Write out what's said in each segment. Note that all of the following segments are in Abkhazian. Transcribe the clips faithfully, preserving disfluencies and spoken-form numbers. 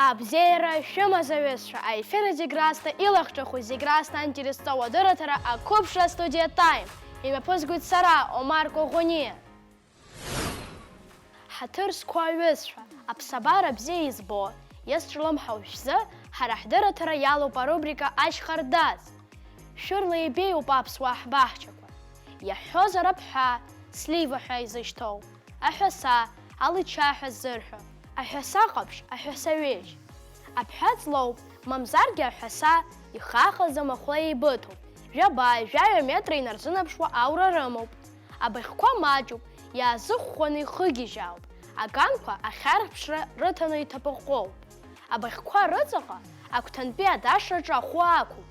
Абзиара шәымаз, аҩызцәа, аефир зегь раасҭа илахҿыху, зегь раасҭа аинтерес зҵоу адырраҭара ақәыԥшра астудиа Time. Имҩаԥызгоит сара, Омар Коӷониа. Ҳаҭыр зқәу аҩызцәа, аԥсабара бзиа избо, иазҿлымҳау шәзы, ҳара ҳдырраҭара иалоуп арубрика Ашьха рдац. Шәырла ибеиоуп аԥсуаа ҳбаҳчақәа. Иаҳҳәозар аԥҳәа, слива ҳәа изышьҭоу, аҳәаса, алыча ҳәа ззырҳәо, аҳәаса ҟаԥшь, аҳәаса ҩежь. Аԥҳәа ҵлоуп, мамзаргьы аҳәаса ихахаӡам, ахәла еибыҭоуп, жәаба, жәаҩа метра инарзынаԥшуа аура рымоуп. Абыӷьқәа маҷуп, иаазыхәхәаны ихыгьежьаауп, аганқәа ахьарԥшра рыҭаны иҭаԥыҟҟоуп. Абыӷьқәа рыҵаҟа агәҭантәи адашраҿы ахәы ақәуп,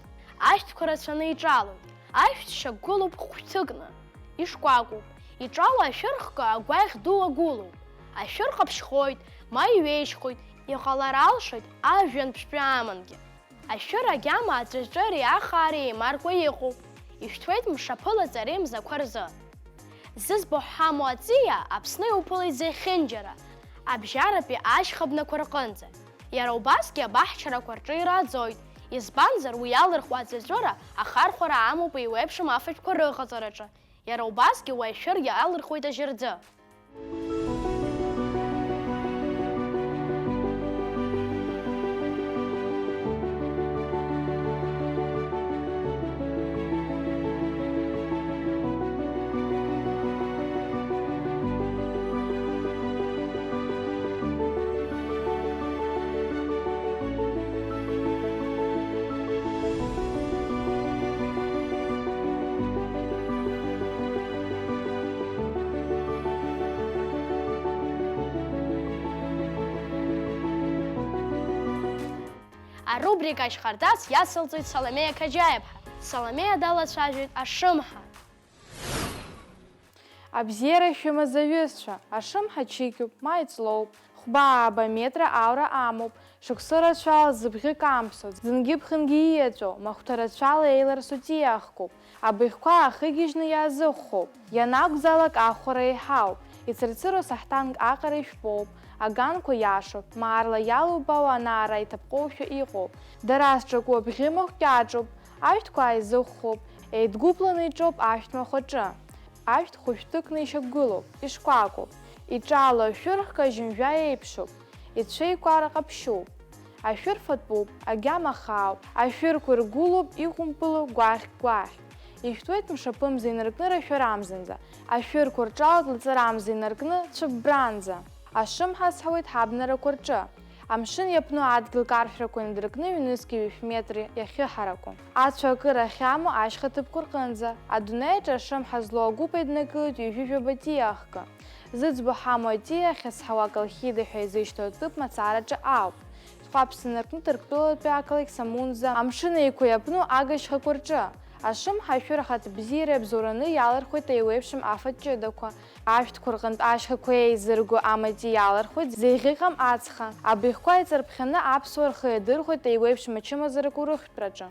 ашәҭқәа рацәаны иҿалоит, ашәҭ шьақәгылоуп хәҭыкны, ишкәакәоуп, иҿало ашәыр хкы агәаӷь ду агәылоуп, ашәыр ҟаԥшьхоит, ма иҩежьхоит, иҟалар алшоит ажәҩан ԥштәы амангьы. Ашәыр агьама аӡәырҵәыреи ахаареи еимаркуа иҟоуп, ишәҭуеит мшаԥыла ҵареи мзақәа рзы. Зыӡбахә ҳамоу аҵиаа Аԥсны иуԥылеит зехьынџьара, абжьаратәи ашьха бнақәа рҟынӡа. Иара убасгьы абаҳчарақәа рҿы ирааӡоит, избанзар, уи иалырхуа аӡәырҵәыра ахархәара амоуп еиуеиԥшым афатәқәа рыҟаҵараҿы. Иара убасгьы уи ашәыр иалырхуеит ажьырӡы. Арубрика Ашьха рдац иацылҵоит Саломеа Қаџьаиаԥҳа. Саломеа далацәажәоит ашымҳа. Абзиара шәымаз, аҩызцәа, ашымҳа чықьуп, ма иҵлоуп, хәба-ааба метра аура амоуп, шықәса рацәала зыбӷьы камԥсо, зынгьы-ԥхынгьы ииаҵәоу, махәҭа рацәала еиларсу ҵиаа хкуп, абыӷьқәа аахыгьежьны иаазыхәхәоуп, ианакәзаалак ахәара еиҳауп, ицырцыруа саҳҭанк аҟара ишәпоуп, аганқәа иашоуп, маарла иалубаауа анаара иҭаԥҟоушәа иҟоуп, дара зҿаку абӷьы махә кьаҿуп, ашәҭқәа ааизыхәхәоуп, еидгәыбланы иҿоуп ашәҭ махәаҿы. Ашәҭ хәышәтәыкны ишьақәгылоуп, ишкәакәоуп, иҿало ашәыр хкы ажьымжәа еиԥшуп, ицәеиқәара ҟаԥшьуп. Ашәыр фатәуп, агьама хаауп, ашәырқәа иргәылоуп иҟәымпылу гәаӷь-гәаӷь. Ишәҭуеит мшаԥымза инаркны рашәарамзанӡа, ашәырқәа рҿалоит лаҵарамза инаркны цәыббранӡа. Ашымҳа азҳауеит ҳабнарақәа рҿы. Амшын иаԥну адгьыл каршәрақәа инадыркны ҩнызқьи ҩышә метри иахьыҳараку. Ацәа акыр ахьамоу ашьха ҭыԥқәа рҟынӡа, адунеи аҿы ашымҳа злоу агәыԥ еиднакылоит ҩажәи жәаба ҵиаа хкы. Зыӡбахә ҳамоу аҵиаа ахьазҳауа Колхида ҳәа изышьҭоу аҭыԥ мацараҿы ауп. Зхәаԥса инаркны Ҭырқәтәылатәи ақалақь Самунӡа, Амшын Еиқәа иаԥну агашьхақәа рҿы. Ашымҳа ашәыр ахаҵа бзиара иабзоураны иалырхуеит еиуеиԥшым афатә ҷыдақәа. Ашәҭқәа рҟынтә ашьхақәа еизырго амаҵ иалырхуеит зеиӷьыҟам ацха. Абыӷьқәа иҵарԥхьаны аԥсуаа рхы иадырхәоит еиуеиԥшым ачымазарақәа рыхәтәраҿы.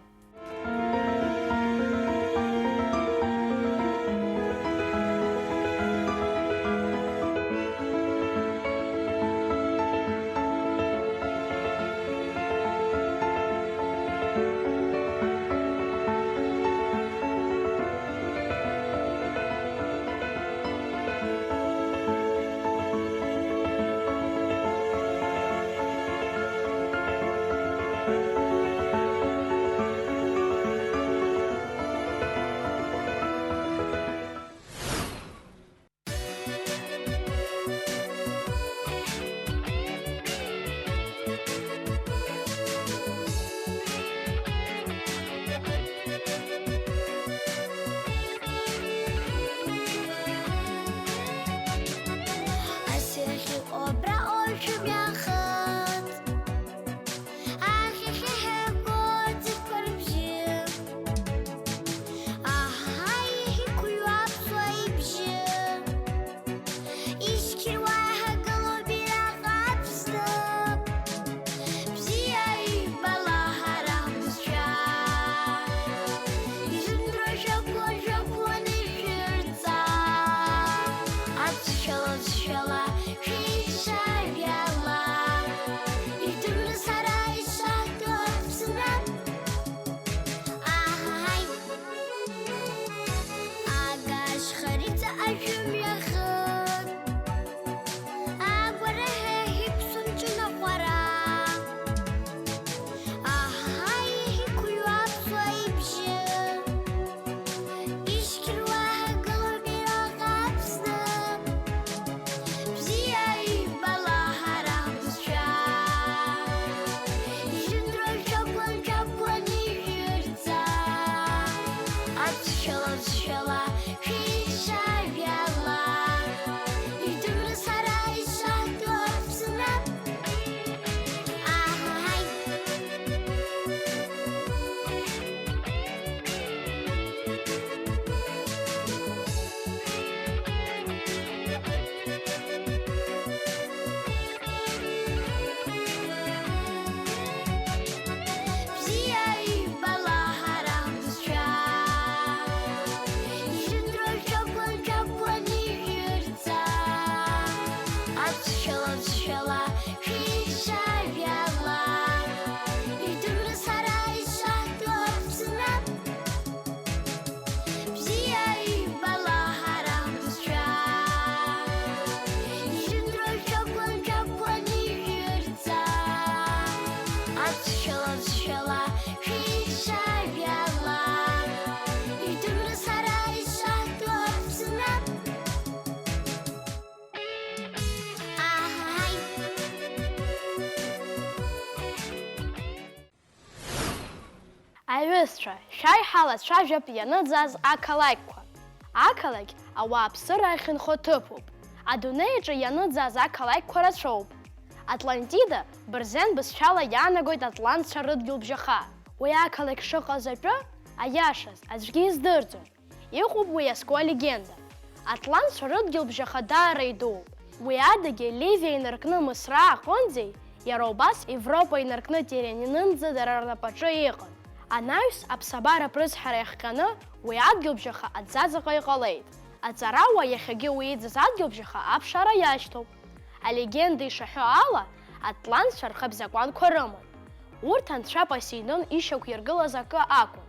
Шәалабжьала, шәеицәажәала, идырра сара исаҳҭо Аԥсны. Аҳаҳаи! Бзиа иббала ҳара ҳбызшәа, ижәытәра шәақәлан, шәақәлан ижәырҵа. Аԥсшәала, аԥсшәала, шәеицәажәала, идырра сара исаҳҭо Аԥсны. Бзиа иббала ҳара ҳбызшәа, ижәытәра шәақәлан, шәақәлан ижәырҵа. Аԥсшәала, аԥсшәала, шәеицәажәала, идырра сара исаҳҭо Аԥсны. Аҳаҳаи! Аҩызцәа, шәааи ҳалацәажәап ианыӡааз ақалақьқәа. Ақалақь ауааԥсыра ахьынхо ҭыԥуп. Адунеи аҿы ианыӡааз ақалақьқәа рацәоуп. Атлантида бырзен бызшәала иаанагоит атлантцәа рыдгьыл бжьаха. Уи ақалақь шыҟаз атәы, аиашаз, аӡәгьы издырӡом. Иҟоуп уи иазку алегенда. Атлантцәа рыдгьыл бжьаха даара идууп. Уи адагьы Ливиа инаркны Мысра аҟынӡеи, иара убас Европа инаркны Тиранинынӡа дара рнапаҿы иҟан. Анаҩс аԥсабаратә рыцҳара иахҟьаны уи адгьыл бжьаха аӡаҵаҟа иҟалеит. Аҵарауаа иахьагьы уи иӡыз адгьыл бжьаха аԥшаара иашьҭоуп. Алегенда ишаҳәо ала, атлантцәа рхатә закәанқәа рыман. Урҭ анцәа Посеидон ишьақәиргылаз акы акәын.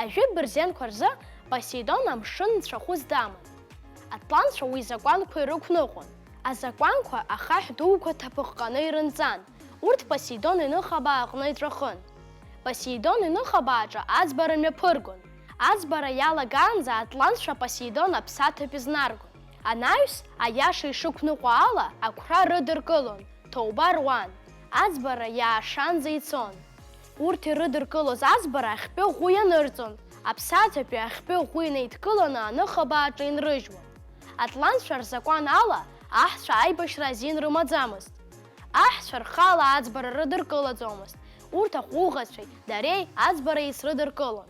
Ажәытә бырзенқәа рзы Посеидон амшын нцәахәыс даман. Атлантцәа уи изакәанқәа ирықәныҟәон. Азакәанқәа ахаҳә дуқәа ҭаԥыҟҟаны ирынҵан, урҭ Посеидон иныхабаа аҟны иҵәахын. Посеидон иныхабааҿы аӡбара мҩаԥыргон. Аӡбара иалагаанӡа атлантцәа Посеидон аԥсаҭатә изнаргон. Анаҩс, аиаша ишықәныҟәо ала, ақәра рыдыркылон, ҭоуба руан, аӡбара иаашанӡа ицон. Урҭ ирыдыркылоз аӡбара ахьтәы ӷәы ианырҵон, аԥсаҭатәи ахьтәы ӷәы инеидкыланы аныхабааҿы инрыжьуан. Атлантцәа рзакәан ала, аҳцәа аибашьра азин рымаӡамызт. Аҳцәа рхала аӡбара рыдыркылаӡомызт, урҭ аҟәыӷацәеи дареи аӡбара еицрыдыркылон.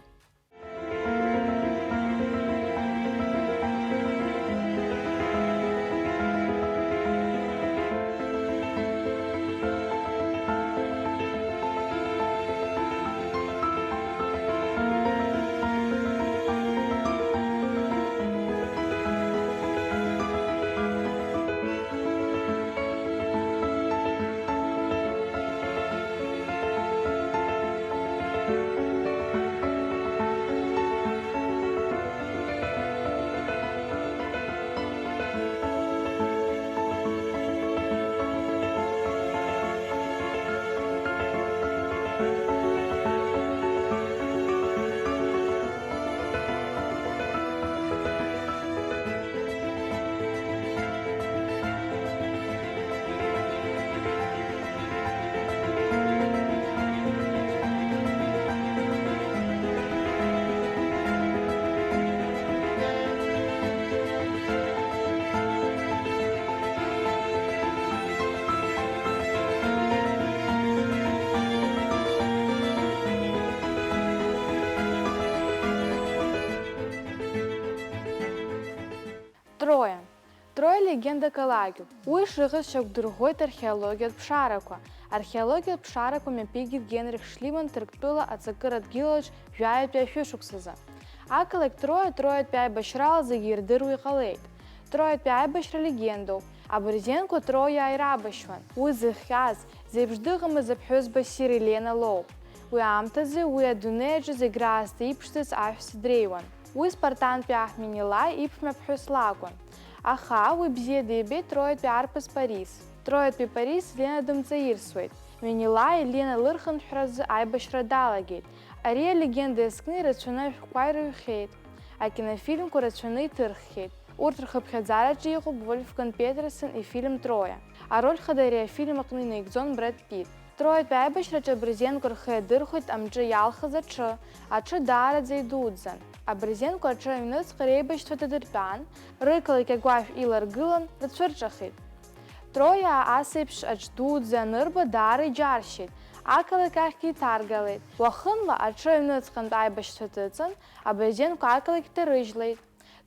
Троиа. Троиа легенда қалақьуп. Уи шыҟаз шьақәдырӷәӷәеит археологиатә ԥшаарақәа. Археологиатә ԥшаарақәа мҩаԥигеит Генрих Шлиман Ҭырқәтәыла аҵакыра дгьылаҿ жәаҩатәи ашәышықәсазы. Ақалақь Троиа Троиатәи аибашьрала зегьы ирдыруа иҟалеит. Троиатәи аибашьра легендоуп. Абырзенқәа Троиа ирабашьуан. Уи зыхҟьаз, зеиԥш дыҟамыз аԥҳәызба ссир Елена лоуп. Уи аамҭазы уи адунеи аҿы зегь раасҭа иԥшӡаз аҳәса дреиуан. Уи спартантәи аҳ Менелаи иԥшәма ԥҳәыс лакәын. Аха уи бзиа дибеит Троиатәи арԥыс Парис. Троиатәи Парис Елена дымҵаирсуеит. Менелаи Елена лырхынҳәразы аибашьра далагеит. Ари алегенда иазкны ирацәаны ашәҟәқәа ирыҩхьеит, акинофильмқәа рацәаны иҭырххьеит. Урҭ рхыԥхьаӡараҿы иҟоуп Вольфганг Петерсон ифильм Троиа. Ароль хада ари афильм аҟны инаигӡон Брэд Питт. Троитәи аибашьраҿы абырзенқәа рхы иадырхәеит амҿы иалхыз аҽы. Аҽы даараӡа идуӡӡан. Абырзенқәа аҽы аҩныҵҟа реибашьцәа ҭадыртәан, рықалақь агәашә иларгылан, рцәырҿахеит. Троиаа ас еиԥш аҽ дуӡӡа анырба, даара иџьаршьеит, ақалақь ахьгьы иҭаргалеит. Уахынла аҽы аҩныҵҟантә аибашьцәа ҭыҵын, абырзенқәа ақалақь дҭарыжьлеит.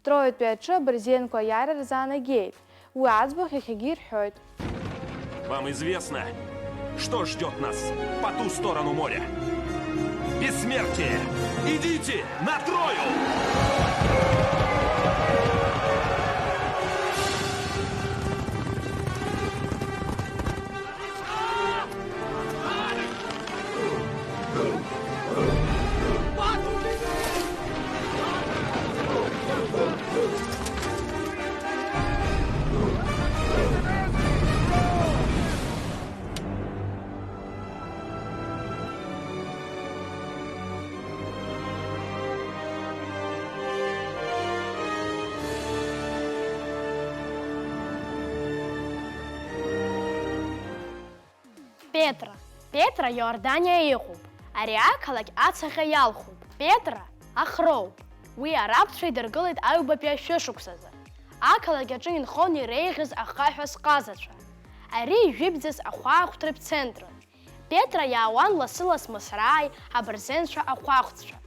Троитәи аҽы абырзенқәа аиааира рзаанагеит. Уи аӡбахә иахьагьы ирҳәоит. Вам известно, что ждёт нас по ту сторону моря? Бессмертие! Идите на Трою! Петра. Петра Иорданиа иҟоуп. Ари ақалақь ацаҟьа иалхуп. Петра ахроуп. Уи арабцәа идыргылеит аҩбатәи ашәышықәсазы. Ақалақь аҿы инхон иреиӷьыз ахаҳә азҟазацәа. Ари ижәибӡаз ахәаахәҭратә центрын. Петра иаауан лассы-ласс Мысрааи абырзенцәа ахәаахәҭцәа.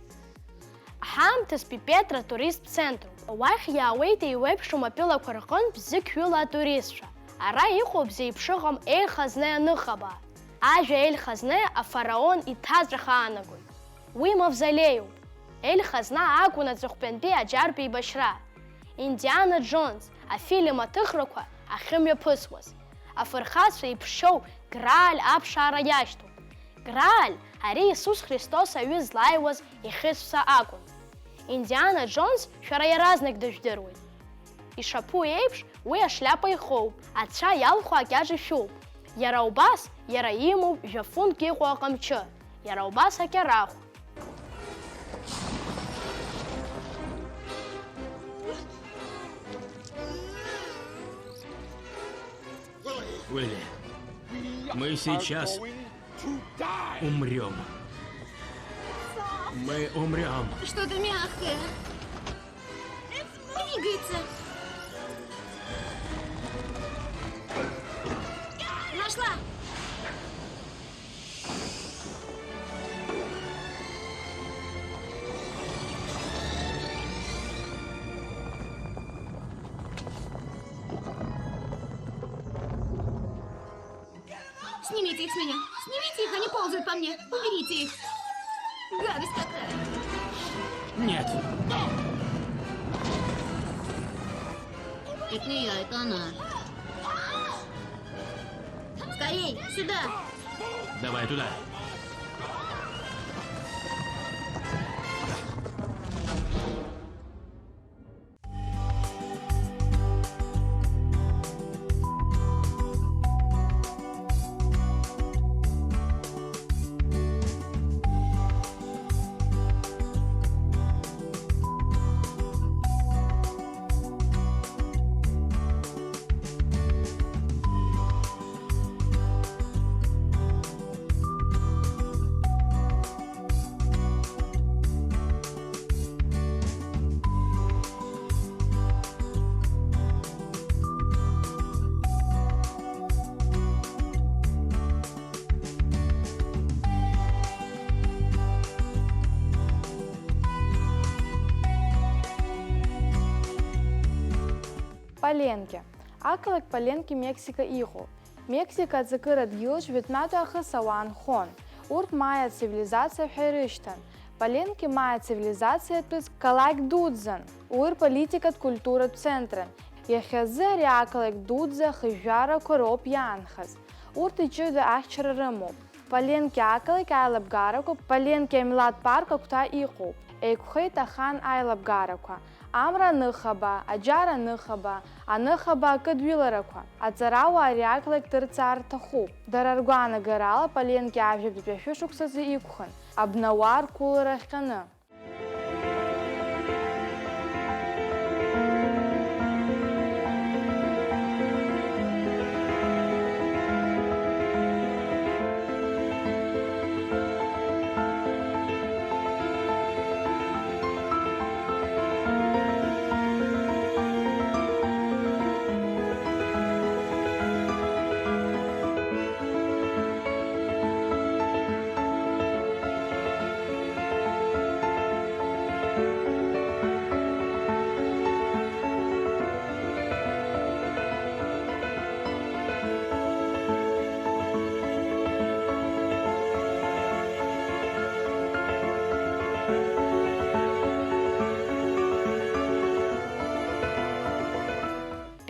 Ҳаамҭазтәи Петра туристтә центруп. Уахь иаауеит еиуеиԥшым атәылақәа рҟынтә зықьҩыла атуристцәа. Ара иҟоуп зеиԥшыҟам Ель Хазнеи аныхабаа. Ажәа Ель Хазнеи афараон иҭаҵәах аанагоит. Уи мавзолеиуп. Ель Хазна акәын аҵыхәтәантәи аџьартә еибашьра, Индиана Джонс афильм аҭыхрақәа ахьымҩаԥысуаз. Афырхацәа иԥшьоу Грааль аԥшаара иашьҭоуп. Грааль, ари Иисус Христос аҩы злааиуаз ихьыӡшәа акәын. Индиана Джонс шәара иаразнак дыжәдыруеит. Ишаԥу еиԥш, уи ашляпа ихоуп, ацәа иалху акьаҿ ишәуп. Иара убас, иара имоуп жәафунк иҟоу аҟамчы, иара убас акьарахә. Уилли, мы сейчас умрём. Мы умрём. Что-то мягкое. Двигается. Нашла. Снимите их с меня. Снимите их, они ползают по мне. Уберите их. Гадость какая. Нет. Это не я, это она. Скорей, сюда! Давай туда. Паленке. Ақалақь Паленке Мексика иҟоуп. Мексика аҵакыра дгьыл жәытәнатә аахыс ауаа нхон. Урҭ маиа цивилизациа ҳәа ирышьҭан. Паленке маиа цивилизациатәыз қалақь дуӡӡан, уи рполитикатә культуратә центрын. Иахьазы ари ақалақь дуӡӡа ахыжәжәарақәа роуп иаанхаз. Урҭ иҷыда ахьчара рымоуп. Паленке ақалақь аилабгарақәа, Паленке амилаҭ парк агәҭа иҟоуп. Еиқәхеит ахан аилабгарақәа. Амра аныхаба, аџьар аныхаба, аныхаба акыдҩыларақәа. Аҵарауаа ари ақалақь дырҵар рҭахуп. Дара ргәаанагарала, Паленке ажәабатәи ашәышықәсазы иқәхын, абнауаа рқәылара ахҟьаны.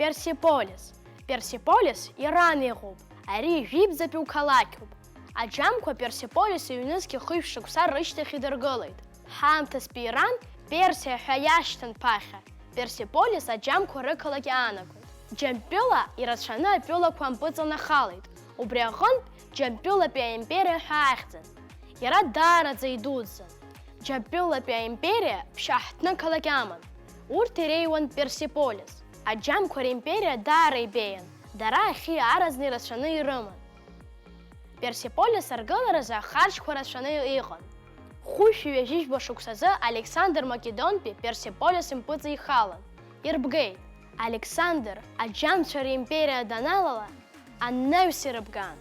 Персеполис. Персеполис Иран иҟоуп. Ари жәибзатәи уқалақьуп. Аџьамқәа Персеполис ҩнызқьи хышә шықәса рышьҭахь идыргылеит. Ҳаамҭазтәи Иран, Персиа ҳәа иашьҭан ԥахьа, Персеполис аџьамқәа рықалақь аанагоит. Џьамтәыла ирацәаны атәылақәа ампыҵанахалеит. Убри аҟынтә Џьамтәылатәи аимпериа ҳәа ахьӡын. Иара даараӡа идуӡӡан. Џьамтәылатәи аимпериа ԥшьа ҳҭны қалақь аман. Урҭ иреиуан Персеполис. Аџьамқәа римпериа даара ибеиан, дара ахьы иааразнеи рацәаны ирыман. Персеполис аргыларазы ахарџьқәа рацәаны иҟан. Хәышәи ҩажәи жәба шықәсазы Александр Македонтәи Персеполис импыҵихалан, ирбгеит. Александр аџьамцәа римпериа даналала, анаҩс ирыбган.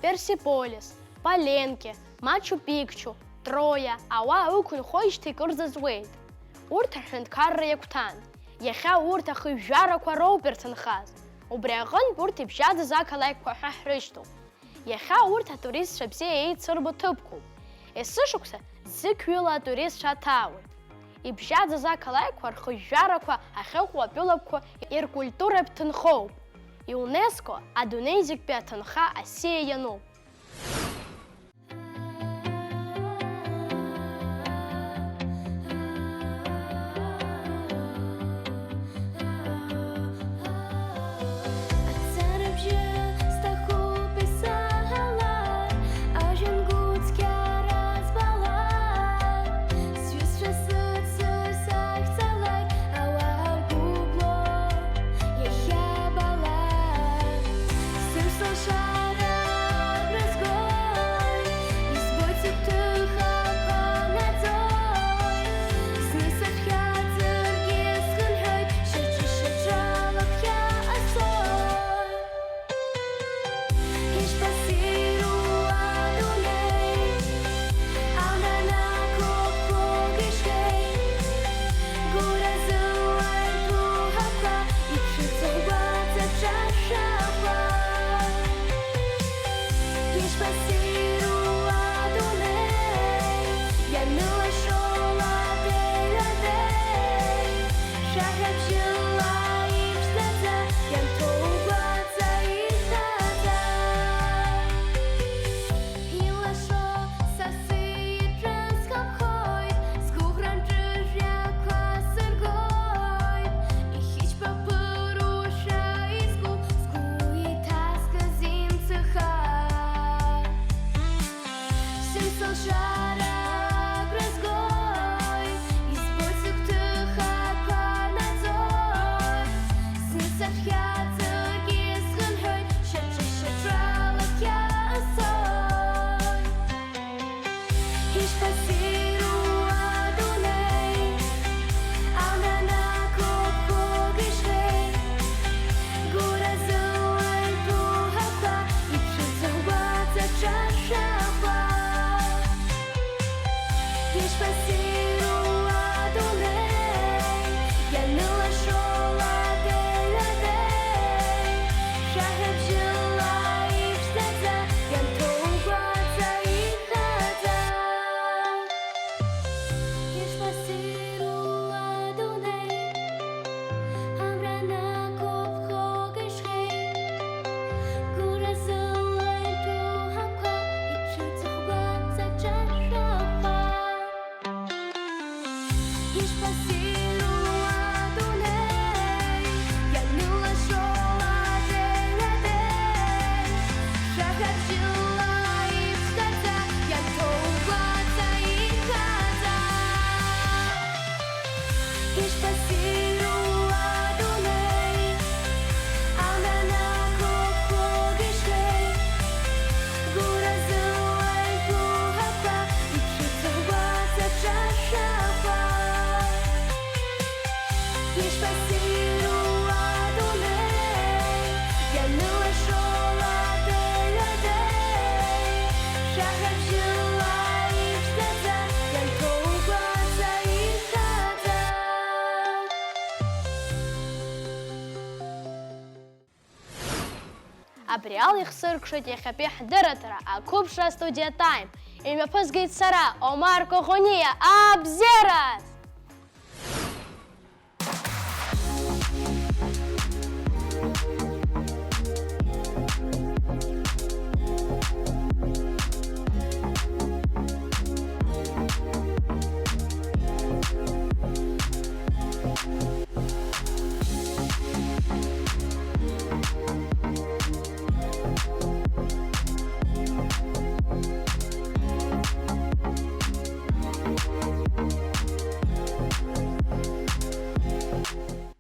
Персеполис, Паленке, Мачу-Пикчу, Троиа ауаа ықәынхоижьҭеи кырӡа ҵуеит. Урҭ аҳәынҭқарра иагәҭан. Иахьа урҭ ахыжәжәарақәа роуп ирҭынхаз. Убри аҟынтә урҭ ибжьаӡыз ақалақьқәа ҳәа ҳрышьҭоуп. Иахьа урҭ атуристцәа бзиа еицырбо ҭыԥқәоуп. Есышықәса зықьҩыла атуристцәа аҭаауеит. Ибжьаӡыз ақалақьқәа рхыжәжәарақәа ахьыҟоу атәылақәа иркультуратә ҭынхоуп. ЮНЕСКО адунеи зегьтәи аҭынха асиа иануп. Ацарабжьы сҭахуп исаҳалар, ажәҩан гәыцқьара збалар, сҩызцәа сыцу сахьцалак, ауаа ргәы бло иахьабалак, сымш лшара Хьыбжьыла иԥшӡаӡа, ианҭоугәаҵа ихаӡа. Абри ала ихсыркәшоит иахьатәи ҳдырраҭара, ақәыԥшра Студиа Time. Имҩаԥызгеит сара, Омар Коӷониа, абзиараз!